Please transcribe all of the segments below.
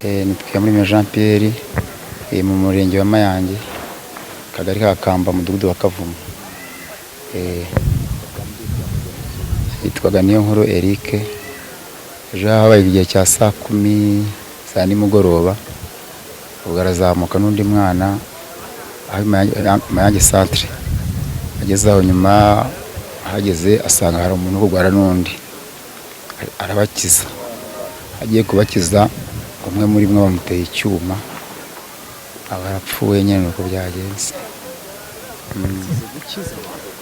Nitwa Iyamuremye Jean Pierre, mu murenge wa Mayange, akagari ka Kamba, umudugudu wa Kavumu. Yitwaga Niyonkuru Eric. Ejo habaye igihe cya saa 10 za nimugoroba, ubwo arazamuka n'undi mwana aho Mayange centre. Ageze aho nyuma, ahageze asanga hari umuntu uri kurwana n'undi, arabakiza. Agiye kubakiza, umwe muri mwe bamuteye icyuma, aba arapfuye nyine, nuko byagenze.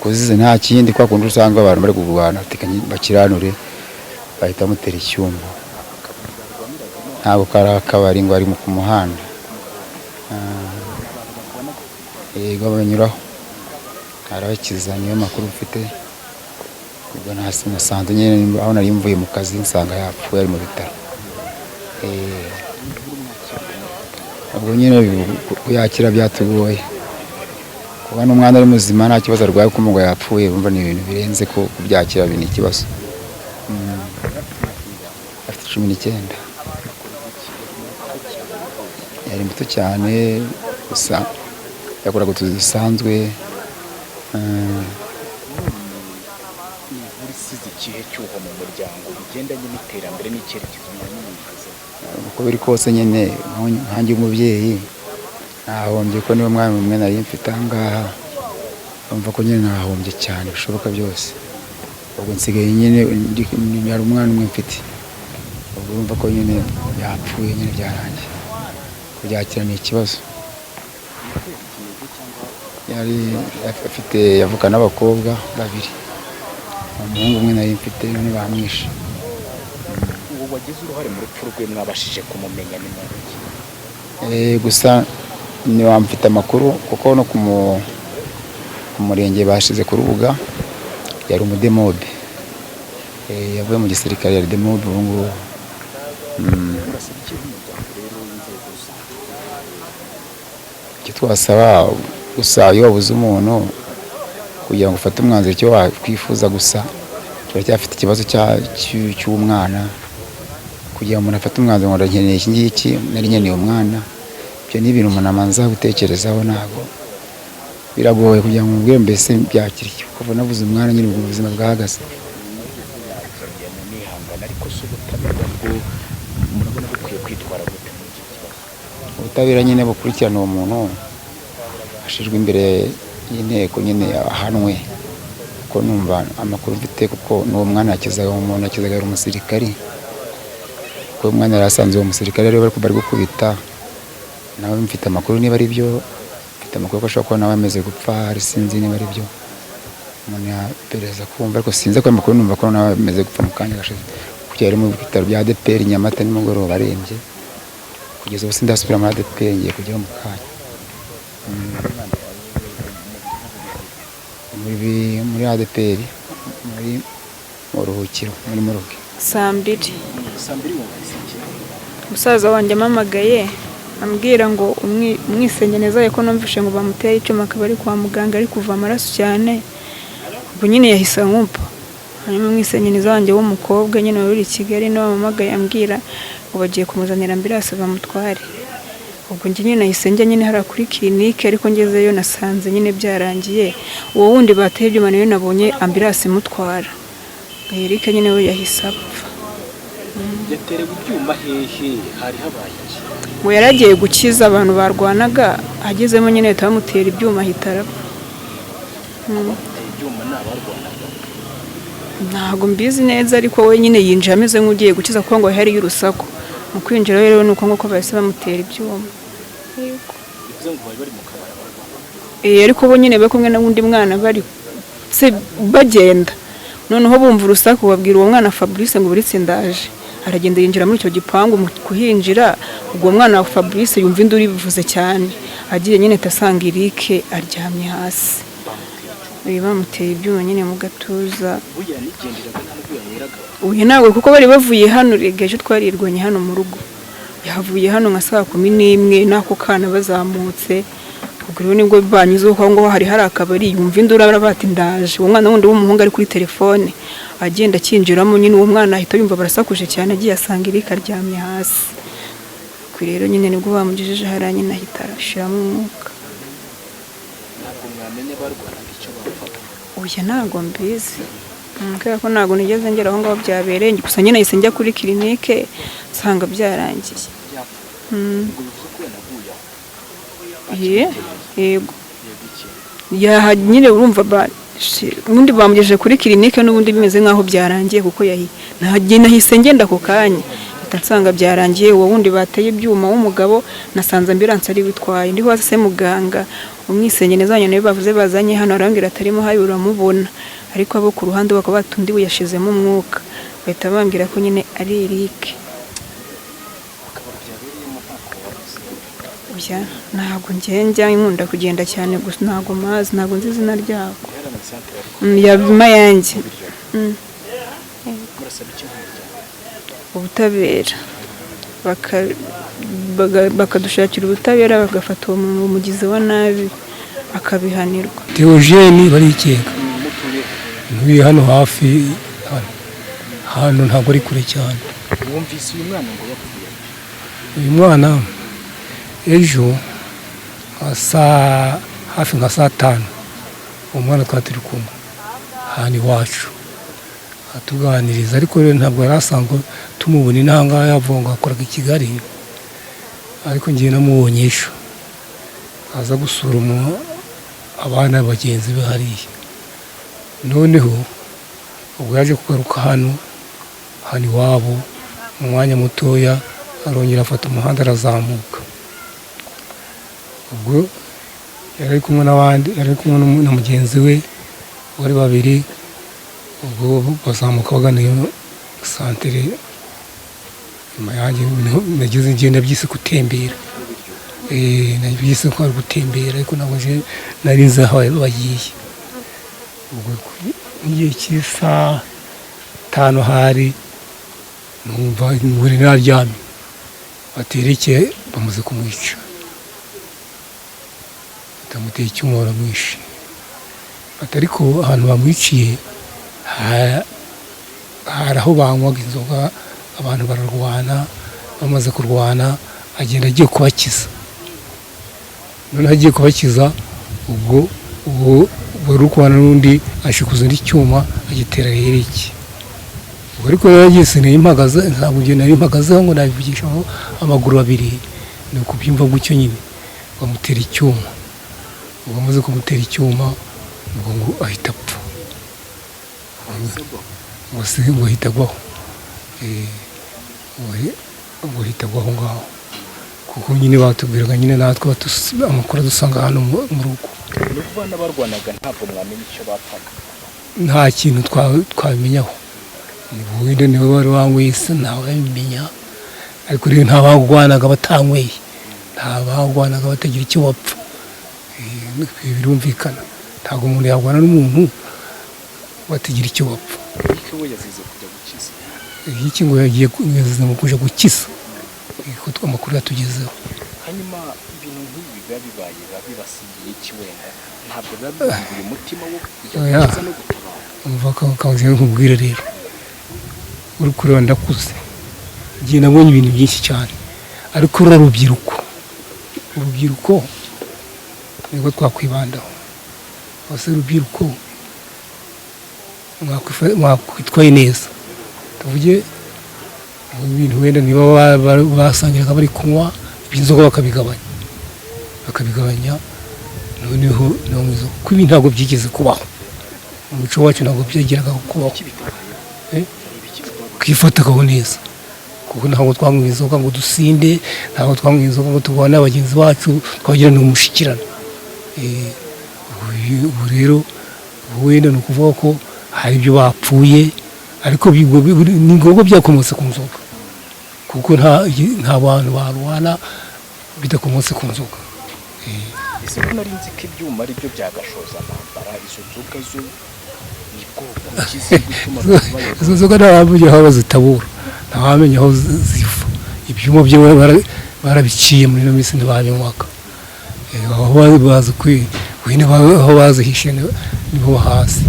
Kuzize nta kindi, kwa kundi usanga abantu bari kurwana, bakiranure, bahita bamutera icyuma. Ntabwo kari akabari, ngo ari ku muhanda. Yego, banyuraho, arabakiza, niyo makuru mfite. Ubwo nasanze nyine aho nari mvuye mu kazi, nsanga yapfuye, ari mu bitaro. Ubwo nyine kuyakira byatugoye, kuba n'umwana ari muzima, nta kibazo arwaye, kuko ngo yapfuye, urumva ni ibintu birenze ko kubyakira ni ikibazo. Afite 19, yari muto cyane, gusa yakoraga utuzi dusanzwe. Ni inkuru isize ikihe cyuho mu muryango bigendanye n'iterambere n'icyerekezo mwifuza? Uko biri kose nyine, nkanjye umubyeyi nahombye, ko niwe mwana umwe nari mfite aha ngaha. Urumva ko nyine nahombye cyane bishoboka byose. Ubwo nsigaye nyine hari umwana umwe mfite, ubwo urumva ko nyine yapfuye, nyine byarangiye, kubyakira ni ikibazo. Yari afite, yavuka n'abakobwa babiri, umuhungu umwe nari mfite none bamwishe. Uwo wagize uruhare mu rupfu rwe mwabashije kumumenya, ni muntu ki? Gusa ntiwamfite amakuru, kuko no ku murenge bashize ku rubuga, yari umudemobe. Yavuye mu gisirikare, yari demobe ubu ngubu. Murasaba iki umuryango rero, w'inzego za Icyo twasaba gusa, iyo wabuze umuntu, kugira ngo ufate umwanzuro icyo wakwifuza, gusa turacyafite ikibazo cy'umwana. Kugira ngo umuntu afate umwanzuro ngo ndakeneye iki ngiki, nari nkeneye umwana, ibyo ni ibintu umuntu abanza gutekerezaho. Ntabwo biragoye kugira ngo umubwire mbese byakira iki, kuva nabuze umwana nyine, ubwo ubuzima bwahagaze. Mugenda nihangana, ariko si ubutabera bwo murabona bukwiye kwitwara gute muri iki kibazo? Ubutabera nyine bukurikirana uwo muntu, ashyirwe imbere y'inteko nyine, ahanwe, kuko numva amakuru mfite, kuko n'uwo mwana yakizaga, umuntu yakizaga yari umusirikari, kuko uwo mwana yari asanze uwo musirikari ariwe bari gukubita. Nawe mfite amakuru, niba ari byo, mfite amakuru ko ashobora kuba nawe amaze gupfa hari, sinzi niba ari byo, umuntu yaperereza kumva, ariko sinzi ko amakuru numva ko nawe amaze gupfa mu kanya gashize, kuko yari mu bitaro bya ADEPR Nyamata nimugoroba arembye. Kugeza ubu sindasubira muri ADEPR, ngiye kujyaho mu kanya. Muri ADEPR, muri mu ruhukiro, muri morgue. Saa 2. Saa 2 wumvise iki? Musaza wanjye ampamagaye ambwira ngo umwisengeneza ko numvishe ngo bamuteye icyuma, akaba ari kwa muganga, ari kuva amaraso cyane. Ubwo nyine yahise ankupa. Hanyuma umwisengeneza wanjye w'umukobwa nyine wari uri i Kigali niwe wampamagaye ambwira ngo bagiye kumuzanira ambulance bamutware. Ubwo njye nyine nahise njya nyine hariya kuri clinique, ariko ngezeyo nasanze nyine byarangiye. Uwo wundi bateye ibyuma nawe nabonye ambulance imutwara. Eric nyine we yahise apfa. Yaterewe ibyuma hehe? Hari habaye iki? Ngo yari agiye gukiza abantu barwanaga, agezemo nyine bahita bamutera ibyuma, ahita arapfa. Abamuteye ibyuma ni abarwanaga? Ntabwo mbizi neza, ariko we nyine yinjiye ameze nk'ugiye gukiza, kuko ngo hariyo urusaku. Mu kwinjira rero ni uko nguko bahise bamutera ibyuma. Yego. Bivuze ngo bari bari mu kabari abarwana? Ariko bo nyine bari kumwe n'undi mwana, bari se bagenda, noneho bumva urusaku, babwira uwo mwana Fabrice ngo buretse ndaje. Aragenda yinjira muri icyo gipangu. Mu kuhinjira, ubwo mwana wa Fabrice yumva induru ivuze cyane, agiye nyine ahita asanga Eric aryamye hasi. Bamuteye ibyuma nyine mu gatuza. We yanigenderaga, nta nubwo yanyweraga? Uyu ntabwo, kuko bari bavuye hano rega, ejo twarirwanye hano mu rugo. Yahavuye hano nka saa 11 n'ako kana bazamutse. Ubwo rero nibwo banyuze aho ngaho hari akabari, yumva induru, aravuga ati ndaje. Uwo mwana wundi w'umuhungu ari kuri telefone, agenda akinjiramo nyine, uwo mwana ahita yumva barasakuje cyane, agiye asanga Eric aryamye hasi. Rero nyine nibwo bamugejeje hariya nyine ahita ashiramo umwuka. Ntabwo mwamenya barwanaga icyo bapfaga? Oya, ntabwo mbizi. Kubera ko ntabwo nigeze ngera aho ngaho byabereye. Gusa nyine nahise njya kuri clinique nsanga byarangiye. Yapfuye? Ubwo bivuze ko wenda aguye aho? Yego. Yego iki? Yaha nyine urumva ubundi bamugejeje kuri clinique n'ubundi bimeze nk'aho byarangiye, kuko yahi nahise ngenda ako kanya mpita nsanga byarangiye. Uwo wundi bateye ibyuma w'umugabo nasanze ambulance ari witwaye ndi hose. Se muganga umwisengeneza wanyu niwe bavuze bazanye hano, arambwira atarimo habi uramubona, ariko abo ku ruhande bakaba batundi yashizemo umwuka, bahita bambwira ko nyine ari Eric. Akabari byabereyemo ntabwo wabuze? Oya, ntabwo njye njya nkunda kugenda cyane, gusa ntabwo mazi, ntabwo nzi izina ryako. Hera na santere ariko? Ya Mayange. Biryo. Murasaba iki nk'umuryango? Ubutabera. Bakadushakira ubutabera, bagafata uwo muntu, umugizi wa nabi akabihanirwa. Theogene Barikeka. Mutuye? Ntuye hano hafi hano, hano ntabwo ari kure cyane. Wumvise uyu mwana ngo yapfuye? Uyu mwana ejo nka saa hafi nka saa 5, uwo mwana twari turi kumwe hano iwacu atuganiriza, ariko rero ntabwo yari asanzwe tumubona inaha ngaha, yavuga ngo akoraga i Kigali, ariko ngiye namubonye ejo aza gusura abana bagenzi be hariya. Noneho ubwo yaje kugaruka hano hano iwabo mu mwanya mutoya, arongera afata umuhanda arazamuka. Ubwo yari ari kumwe n'abandi, yari ari kumwe na mugenzi we, bari babiri. Ubwo bazamuka bagana iyo santere nyuma yanjye, niho nageze ngenda byise gutembera. Nabyise ko ari gutembera, ariko ntabwo nje nari nzi aho bagiye. Ubwo igihe cy'isaha 5 hari numva buri naryamye baterekeye bamaze kumwica, batamuteye icyuma baramwishe. Bati ariko ahantu bamwiciye hari aho banywaga inzoga, abantu bararwana, bamaze kurwana agenda agiye kubakiza. Noneho agiye kubakiza, ubwo ubwo wari uri kubana n'undi ashikuza undi cyuma agitera Eric. Ubwo ariko rero yagiye sinari mpagaze, ntabwo njye nari mpagazeho ngo nabivugishaho amaguru abiri, ni ukubyumva gutyo nyine. Bamutera icyuma, ubwo amaze kumutera icyuma ubwo ngo ahita apfa, ngo se ngo ahita agwaho. Ngo ahita agwa aho ngaho, kuko nyine batubwiraga nyine natwe amakuru adusanga hano mu rugo. Ni ukuvuga n'abarwanaga ntabwo mwamenya icyo bapfaga? Nta kintu twabimenyaho. Ni wenda niwe wari wanyweye se ntawabimenya, ariko rero nta bagwanaga batanyweye, nta bagwanaga batagira icyo bapfa. Birumvikana, ntabwo umuntu yarwana n'umuntu batagira icyo bapfa. Eric we yazize kujya gukiza? Iki ngo yagiye yazize mu kuja gukiza, kuko amakuru yatugezeho. Hanyuma ibintu nk'ibi biba bibaye, biba bibasigiye iki? Wenda ntabwo biba bibasigiye umutima wo kujya Oya. gukiza no gutabara? Umva kanze nkubwire rero, uri kureba ndakuze, ngiye nabonye ibintu byinshi cyane, ariko uru urubyiruko nibwo twakwibandaho. Abasore, urubyiruko, mwakwitwaye neza, tuvuge ibintu wenda niba basangiraga bari kunywa iby'inzoga bakabigabanya, noneho no mu izo, kuko ibi ntabwo byigeze kubaho mu muco wacu, ntabwo byageraga kubaho. Twifatagaho neza, kuko ntabwo twanywa inzoga ngo dusinde, ntabwo twanywa inzoga ngo turwane na bagenzi bacu, twagirana umushyikirano. Ubu rero ubu wenda ni ukuvuga ko hari ibyo bapfuye, ariko ni ngombwa byakomotse ku nzoga, kuko nta bantu barwana bidakomotse ku nzoga. Ese ko nari nzi ko ibyuma ari byo byagashoza amambara, izo nzoga zo ni bwoko ki ziri gutuma abantu bayoba? Izo nzoga ntawamenya aho bazitabura, ntawamenya aho ziva. Ibyuma byo barabiciye muri ino minsi, ntibabinywaga. Aho bazi wenda aho bazihishe niho hasi.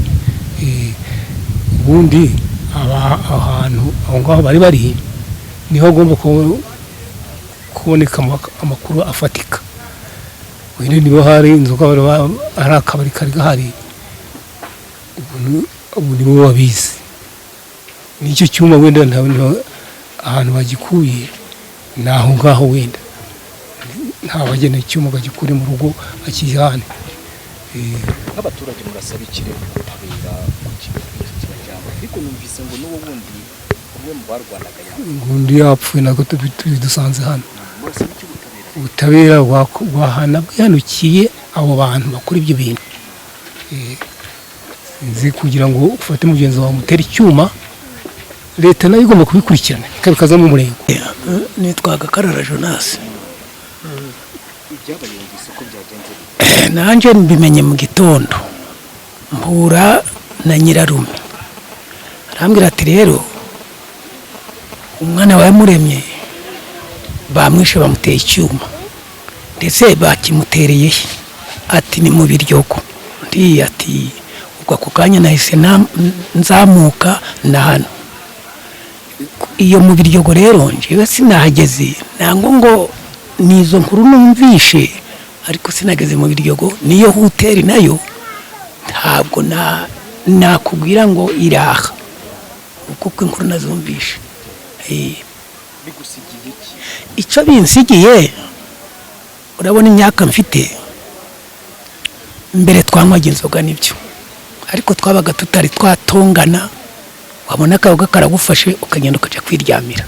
Ubundi ahantu aho ngaho bari bari niho agomba kuboneka amakuru afatika. Wenda niba hari inzoga hari akabari kari gahari, ubu nibo babizi. N'icyo cyuma wenda ahantu bagikuye ni aho ngaho, wenda ntabagena icyuma bagikure mu rugo akijyane. Nk'abaturage murasaba ikirego ubutabera ku kintu nk'iki kiba cyabaye, ariko numvise ngo n'uwo wundi umwe mu barwanaga yapfuye. Undi yapfuye ntabwo dusanze hano. Murasaba iki ubutabera? Ubutabera bwahana bwihanukiye abo bantu bakora ibyo bintu. Sinzi, kugira ngo ufate mugenzi wawe umutere icyuma, leta nayo igomba kubikurikirana ikabikazamo umurego. Nitwa Gakarara Jonas. Ibyabaye numvise ko byagenze bite? Nanjye mbimenye mu gitondo, mpura na nyirarume, arambwira ati rero umwana wa Muremye bamwishe, bamuteye icyuma, ndetse bakimutereye he? Ati ni mu Biryogo. Ndi ati ubwo ako kanya nahise nzamuka na hano iyo mu Biryogo. Rero njyewe sinahageze, ntabwo ngo ni izo nkuru numvishe, ariko sinageze mu Biryogo. Niyo hoteli nayo ntabwo nakubwira ngo iraha, kuko inkuru nazumvishe. Bigusigiye iki? Icyo binsigiye, urabona imyaka mfite, mbere twanywaga inzoga nibyo, ariko twabaga tutari twatongana, wabona akayoga karagufashe ukagenda ukajya kwiryamira.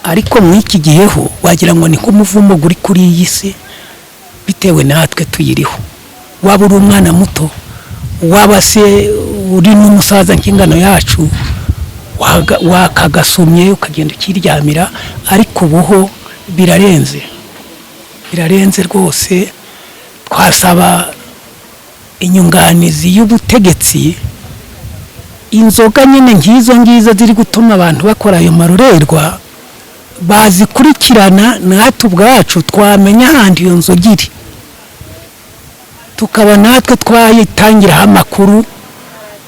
Ariko muri iki gihe ho wagira ngo ni nk'umuvumo uri kuri iyi si bitewe natwe tuyiriho. Waba uri umwana muto, waba se uri n'umusaza nk'ingano yacu, wakagasomye ukagenda ukiryamira. Ariko ubuho birarenze, birarenze rwose. Twasaba inyunganizi y'ubutegetsi, inzoga nyine nk'izo ngizo ziri gutuma abantu bakora ayo marorerwa bazikurikirana, natwe ubwacu twamenya ahandi iyo nzoga iri, tukaba natwe twayitangiraho amakuru,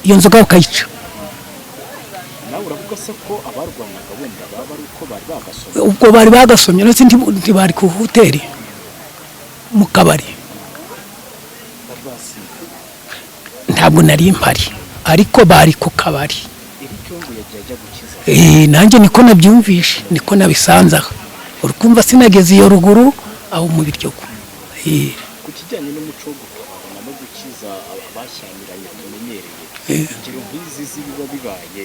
iyo nzoga bakayica. Nawe uravuga se ko abarwanaga wenda baba ari uko bari bagasomye? Ubwo bari bagasomye, ndetse ntibari ku hoteli, mu kabari. Bari basinze? Ntabwo nari mpari, ariko bari ku kabari. Iri cyongo yagiye ajya gukiza? Nanjye niko nabyumvishe, niko nabisanze aha. Uri kumva sinageze iyo ruguru aho mu Biryogo. Ku kijyanye n'umuco wo gutabarana no gukiza abashyamiranye tumenyereye, ingero nk'izi z'ibiba bibaye,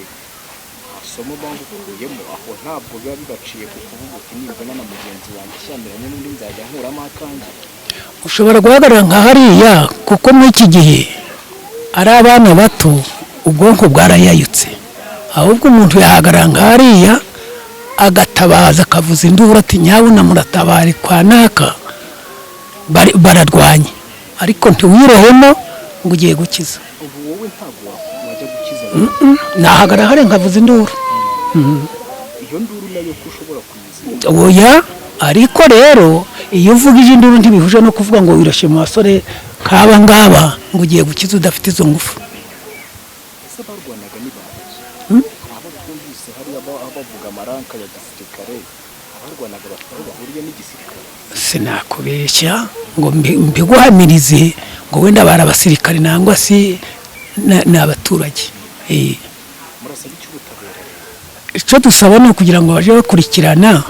nta somo bawukuyemo aho? Ntabwo biba bibaciye ku kuvuga uti nimbona na mugenzi wanjye ashyamiranye n'undi nzajya nkuramo akanjye? Ushobora guhagarara nka hariya, kuko muri iki gihe ari abana bato, ubwonko bwarayayutse. Ahubwo umuntu yahagarara nka hariya agatabaza, akavuza induru ati nyabuna muratabare, kwa naka bararwanye, ariko ntiwirohemo ngo ugiye gukiza. Ubu wowe ntabwo wajya gukiza? Nahagarara hariya nkavuza induru. Iyo nduru nayo ko ushobora kuyizira? Oya, ariko rero iyo uvugije induru ntibihuje no kuvuga ngo wiroshye mu basore nk'aba ngaba ngo ugiye gukiza udafite izo ngufu. Ese barwanaga ni bantu ki? Hari abo twumvise hariya bavuga amaranka ya gisirikare. Abarwanaga bafite aho bahuriye n'igisirikare? Sinakubeshya ngo mbiguhamirize ngo wenda bari abasirikare nangwa se ni abaturage. Murasaba iki ubutabera rero? Icyo dusaba ni ukugira ngo baje bakurikirana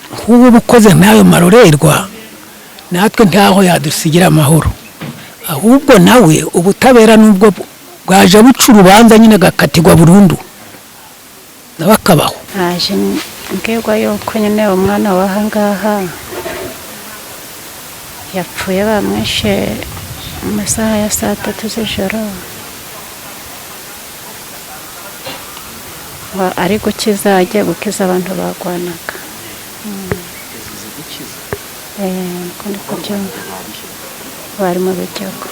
nk'ubu bukoze nk'ayo marorerwa, natwe ntaho yadusigira amahoro. Ahubwo nawe ubutabera nubwo bwaje buca urubanza nyine, agakatirwa burundu, nawe akabaho. Naje mbwirwa yuko nyine umwana w'aha ngaha yapfuye, bamwishe mu masaha ya saa 3 z'ijoro, ngo ari gukiza, agiye gukiza abantu barwanaga. Yazize gukiza? Niko ndi kubyumva. Barihe? Bari mu Biryogo.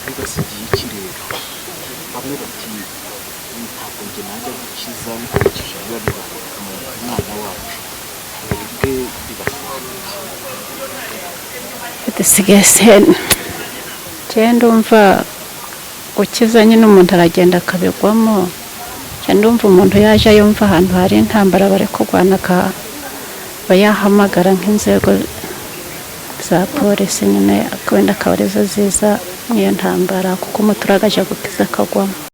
Bibasigiye iki rero? Bamwe bati ntabwo njye najya gukiza nkurikije ibiba bibaye ku mwana wacu. Mwebwe bibasigiye iki? Dusigaye se njyewe ndumva gukiza nyine umuntu aragenda akabigwamo. Njye ndumva umuntu yaje yumva ahantu hari intambara bari kurwana. Bayahamagara nk'inzego za polisi nyine, wenda akaba arizo ziza mu iyo ntambara, kuko umuturage ajya gukiza akagwamo.